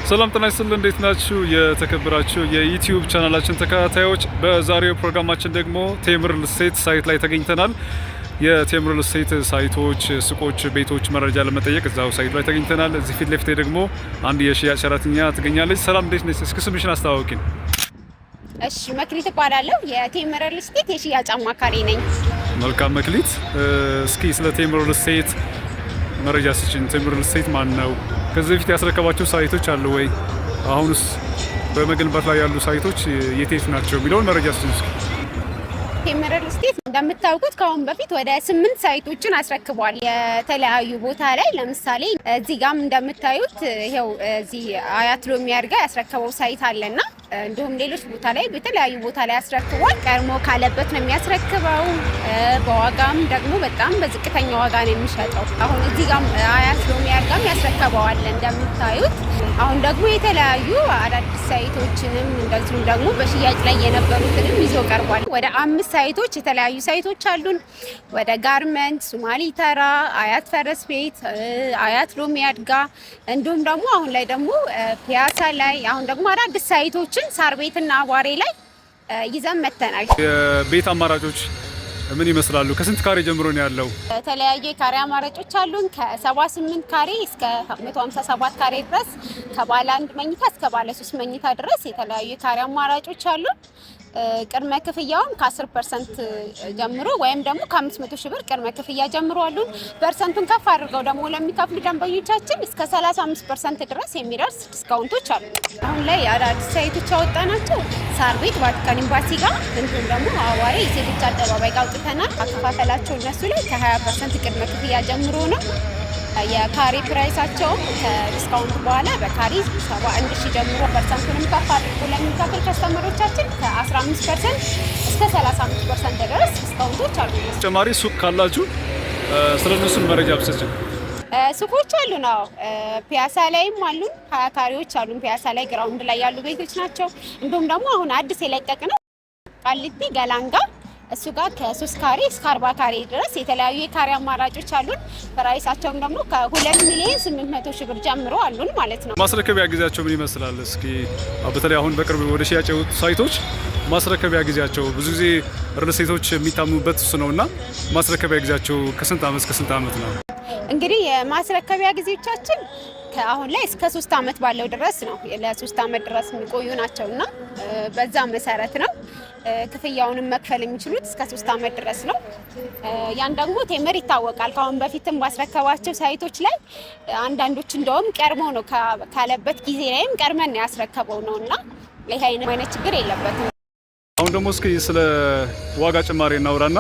ሰላም ጤና ይስጥልን። እንዴት ናችሁ? የተከበራችሁ የ YouTube ቻናላችን ተከታታዮች፣ በዛሬው ፕሮግራማችን ደግሞ ቴምር ሪል ስቴት site ላይ ተገኝተናል። የቴምር ሪል ስቴት site ኦች፣ ሱቆች፣ ቤቶች መረጃ ለመጠየቅ እዛው site ላይ ተገኝተናል። እዚህ ፊት ለፊቴ ደግሞ አንድ የሽያጭ ሰራተኛ ትገኛለች። ሰላም፣ እንዴት ነሽ? እስኪ ስምሽን አስተዋውቂን። እሺ፣ መክሊት እባላለሁ። የቴምር ሪል ስቴት የሽያጭ አማካሪ ነኝ። መልካም መክሊት፣ እስኪ ስለ ቴምር ሪል ስቴት መረጃ ስጭን። ቴምር ሪል ስቴት ማን ነው? ከዚህ በፊት ያስረከባቸው site ኦች አሉ ወይ? አሁንስ በመገንባት ላይ ያሉ site ኦች የት የት ናቸው የሚለውን መረጃ ስጭን እስኪ። ቴምር ሪል ስቴት እንደምታውቁት ከአሁን በፊት ወደ ስምንት site ኦችን አስረክቧል የተለያዩ ቦታ ላይ። ለምሳሌ እዚህ ጋም እንደምታዩት ይኸው እዚህ አያት ሎሚያድ ጋር ያስረከበው site አለና እንዲሁም ሌሎች ቦታ ላይ በተለያዩ ቦታ ላይ አስረክቧል። ቀድሞ ካለበት ነው የሚያስረክበው። በዋጋም ደግሞ በጣም በዝቅተኛ ዋጋ ነው የሚሸጠው። አሁን እዚህ ጋም አያት ሎሚያድ ጋም ያስረከበው አለ እንደምታዩት። አሁን ደግሞ የተለያዩ አዳዲስ site ኦችንም እንደዚሁም ደግሞ በሽያጭ ላይ የነበሩትንም ይዞ ቀርቧል። ወደ አምስት site ኦች፣ የተለያዩ site ኦች አሉን። ወደ ጋርመንት፣ ሱማሊ ተራ፣ አያት ፈረስ ቤት፣ አያት ሎሚያድ ጋ እንዲሁም ደግሞ አሁን ላይ ደግሞ ፒያሳ ላይ፣ አሁን ደግሞ አዳዲስ site ኦችን ሳር ቤትና አቧሬ ላይ ይዘን መተናል። የቤት አማራጮች ምን ይመስላሉ? ከስንት ካሬ ጀምሮ ነው ያለው? የተለያዩ የካሬ አማራጮች አሉን። ከ78 ካሬ እስከ 157 ካሬ ድረስ፣ ከባለ አንድ መኝታ እስከ ባለ ሶስት መኝታ ድረስ የተለያዩ የካሬ አማራጮች አሉን። ቅድመ ክፍያውም ከ10% ጀምሮ ወይም ደግሞ ከ500 ሺህ ብር ቅድመ ክፍያ ጀምሮ አሉን። Percent ኡን ከፍ አድርገው ደግሞ ለሚከፍሉ ደንበኞቻችን እስከ 35% ድረስ የሚደርስ discount ኦች አሉ። አሁን ላይ አዳዲስ site ኦች ያወጣናቸው ሳር ቤት ቫቲካን ኤምባሲ ጋር እንዲሁም ደግሞ አዋሬ የሴቶች አደባባይ ጋር አውጥተናል። አከፋፈላቸው እነሱ ላይ ከ20% ቅድመ ክፍያ ጀምሮ ነው። የካሬ price ኣቸውም ከ discount በኋላ በካሬ 71 ሺህ ጀምሮ፣ percent ኡንም ከፍ አድርጎ ለሚከፍል customer ኦቻችን ከ15% እስከ 35% ድረስ discount ኦች አሉ። ተጨማሪ ሱቅ ካላችሁ ስለ እነሱን መረጃ ብትሰጪን። ሱቆች አሉ ነው። ፒያሳ ላይም አሉን፣ 20 ካሬዎች አሉን። ፒያሳ ላይ ground ላይ ያሉ ቤቶች ናቸው። እንዲሁም ደግሞ አሁን አዲስ የለቀቅነው ቃሊቲ ገላን ጋ እሱ ጋር ከ3 ካሬ እስከ 40 ካሬ ድረስ የተለያዩ የካሬ አማራጮች አሉን። Price ኣቸውም ደግሞ ከ2 ሚሊዮን 800 ሺህ ብር ጀምሮ አሉን ማለት ነው። ማስረከቢያ ጊዜያቸው ምን ይመስላል? እስኪ በተለይ አሁን በቅርብ ወደ ሽያጭ የወጡ site ኦች ማስረከቢያ ጊዜያቸው፣ ብዙ ጊዜ ሪል ስቴቶች የሚታሙበት እሱ ነውና፣ ማስረከቢያ ጊዜያቸው ከስንት ዓመት እስከ ስንት ዓመት ነው? እንግዲህ የማስረከቢያ ጊዜዎቻችን ከአሁን ላይ እስከ 3 ዓመት ባለው ድረስ ነው። ለ3 ዓመት ድረስ የሚቆዩ ናቸው እና በዛ መሰረት ነው ክፍያውንም መክፈል የሚችሉት እስከ 3 ዓመት ድረስ ነው። ያን ደግሞ ቴምር ይታወቃል። ከአሁን በፊትም ባስረከባቸው site ኦች ላይ አንዳንዶች እንደውም ቀድሞ ነው፣ ካለበት ጊዜ ላይም ቀድመን ነው ያስረከበው ነው እና ይህ አይነት ችግር የለበትም። አሁን ደግሞ እስኪ ስለ ዋጋ ጭማሪ እናውራና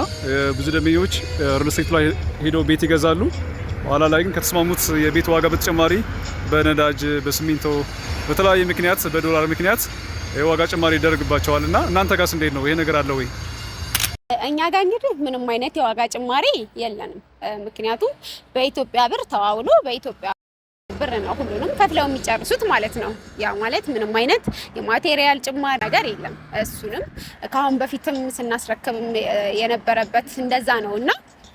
ብዙ ደንበኞች ሪል ስቴት ላይ ሄደው ቤት ይገዛሉ። ኋላ ላይ ግን ከተስማሙት የቤት ዋጋ በተጨማሪ በነዳጅ፣ በሲሚንቶ፣ በተለያየ ምክንያት፣ በዶላር ምክንያት የዋጋ ጭማሪ ይደረግባቸዋል እና እናንተ ጋርስ እንዴት ነው? ይሄ ነገር አለ ወይ? እኛ ጋር እንግዲህ ምንም አይነት የዋጋ ጭማሪ የለንም። ምክንያቱም በኢትዮጵያ ብር ተዋውሎ በኢትዮጵያ ብር ነው ሁሉንም ከፍለው የሚጨርሱት ማለት ነው። ያ ማለት ምንም አይነት የ material ጭማሪ ነገር የለም። እሱንም ከአሁን በፊትም ስናስረክብም የነበረበት እንደዛ ነው እና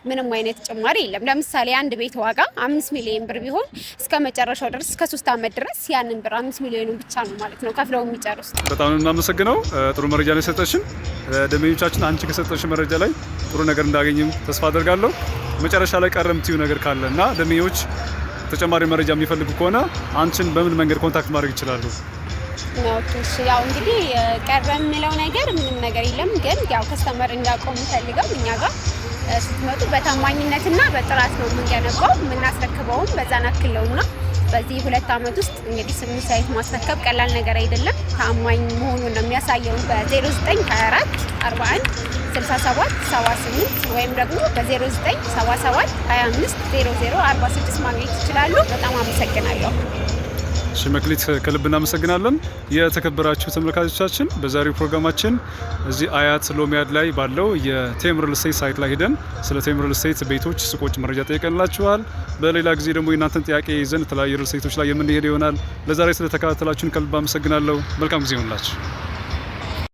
ምንም አይነት ጭማሪ የለም። ለምሳሌ አንድ ቤት ዋጋ 5 ሚሊዮን ብር ቢሆን እስከ መጨረሻው ድረስ እስከ 3 ዓመት ድረስ ያንን ብር 5 ሚሊዮኑን ብቻ ነው ማለት ነው ከፍለው የሚጨርሱት። በጣም ነው የምናመሰግነው። ጥሩ መረጃ ነው የሰጠሽን። ደንበኞቻችን አንቺ ከሰጠሽን መረጃ ላይ ጥሩ ነገር እንዳገኙም ተስፋ አደርጋለሁ። መጨረሻ ላይ ቀረ የምትይው ነገር ካለ እና ደንበኞች ተጨማሪ መረጃ የሚፈልጉ ከሆነ አንቺን በምን መንገድ contact ማድረግ ይችላሉ? Okay፣ እሺ። ያው እንግዲህ ቀረ የምለው ነገር ምንም ነገር የለም። ግን ያው customer እንዲያውቀው የምፈልገው እኛ ጋር ስትመጡ በታማኝነትና በጥራት ነው የምንገነባው፣ የምናስረክበውም በዛን ያክል ነውና በዚህ 2 ዓመት ውስጥ እንግዲህ ስምንት site ማስረከብ ቀላል ነገር አይደለም። ታማኝ መሆኑን ነው የሚያሳየው። በ0924 41 67 78 ወይም ደግሞ በ0977 25 00 46 ማግኘት ይችላሉ። በጣም አመሰግናለሁ። እሺ መክሊት፣ ከልብ እናመሰግናለን። የተከበራችሁ ተመልካቾቻችን፣ በዛሬው ፕሮግራማችን እዚህ አያት ሎሚያድ ላይ ባለው የቴምር ሪል ስቴት site ላይ ሄደን ስለ ቴምር ሪል ስቴት ቤቶች፣ ሱቆች መረጃ ጠይቀንላችኋል። በሌላ ጊዜ ደግሞ የእናንተን ጥያቄ ይዘን የተለያዩ ሪል ስቴቶች ላይ የምንሄድ ይሆናል። ለዛሬ ስለተከታተላችሁን ከልብ አመሰግናለሁ። መልካም ጊዜ ይሆንላችሁ።